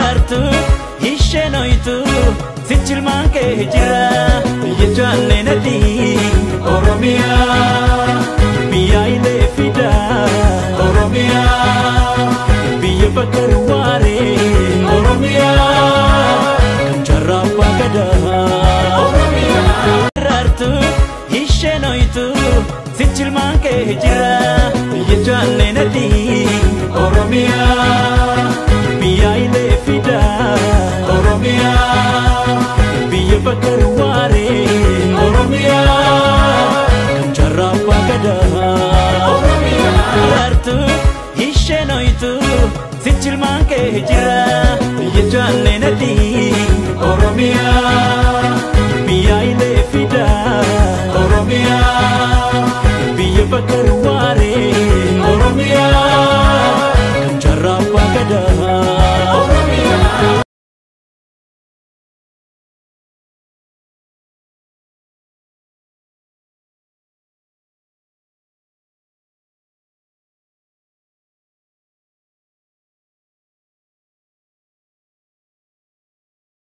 Daraartu isheen ho'itu sichilmaan kee jira. Biyya jaallenati Oromiyaa, biyya ilee fidaa Oromiyaa, biyya bakar waaree Oromiyaa, kan jaarraa abbaa gadaa Oromiyaa. Daraartu isheen ho'itu sichilmaan kee jira. Biyya jaallenati Oromiyaa, biyya ilee fidaa Oromiyaa, biyya bakar waaree Oromiyaa, kan jaarraa abbaa gadaa Oromiyaa. Daraartu isheen ho'itu sichilmaan kee jira. Biyya jaallenati Oromiyaa, biyya ilee fidaa Oromiyaa, biyya bakar